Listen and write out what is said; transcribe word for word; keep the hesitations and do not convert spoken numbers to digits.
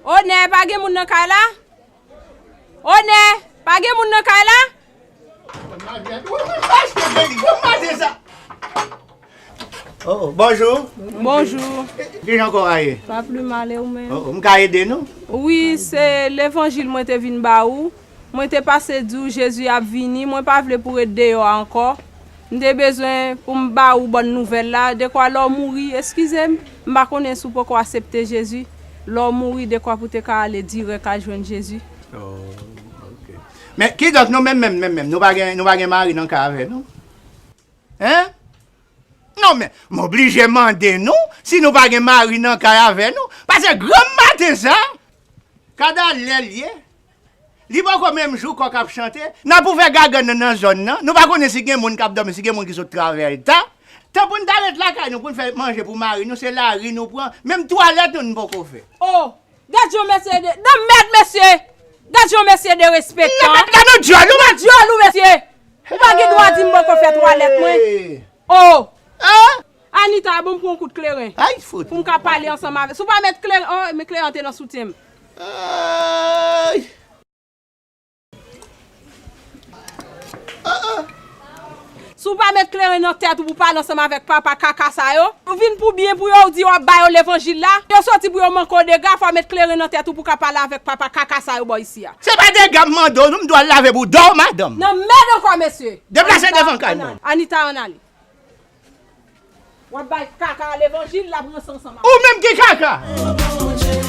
Onè, pa gen moun nan kay la? Onè, pa gen moun nan kay la? Oh, oh, bonjou. Bonjou. Kijan kò a ye? Pa pli mal, e ou menm? Oh, oh, m ka ede nou? Wi, se levanjil mwen te vin ba ou. Mwen te pase di w Jezi ap vini, mwen pa vle pou w ret deyò a ankò. M te bezwen pou m ba ou bòn nouvèl la, dekwa lè w mouri, eskize m, m pa konnen si w poko aksepte Jezi. Lè w mouri, dekwa pou w te ka ale dirèk al jwenn Jezi. Oh, ok. Men kidonk nou menm menm menm menm, nou pa gen, nou pa gen mari nan kay avè nou? Hein? Non men, m oblije mande nou si nou pa gen mari nan kay avè nou, paske granm maten sa, kada lè l ye, li poko menm jou kòk ap chante, n ap ouvè gagann nan nan zòn nan, nou pa konnen si gen moun k ap dòmi, si gen moun ki sot travay ta, tan pou n ta ret lakay nou pou n fè manje pou mari nou, se lari nou pran, menm twalèt nou n poko fè. Oh, gad jan mesye de, nan mèd mesye! Gad jan mesye derespektan! Nan nou dyòl ou! Nan dyòl ou mesye! Ou pa gen dwa di m poko fè twalèt mwen! Oh! Hein? Anita, bon m pran kout kleren. Ay, fout. Pou m ka pale ansanm avè. Si w pa met kleren, oh, men kleren te nan soutyen m. Ay. Si w pa met kleren nan tèt ou pou pale ansanm avèk papa kaka sa yo, ou vin pou byen pou yo, ou di w ap ba yo levanjil la, yo soti pou yo manke w dega, fò w met kleren nan tèt ou pou w ka pale avèk papa kaka sa yo bò isi a. Se pa dega m mande w, non, m dwe al lave boudon w, madanm. Nan mèd ankò, mesye. Deplase devan kay mwen. Anita, ann ale. W ap bay kaka levanjil la pou ranse ansanm avè w. Ou menm ki kaka?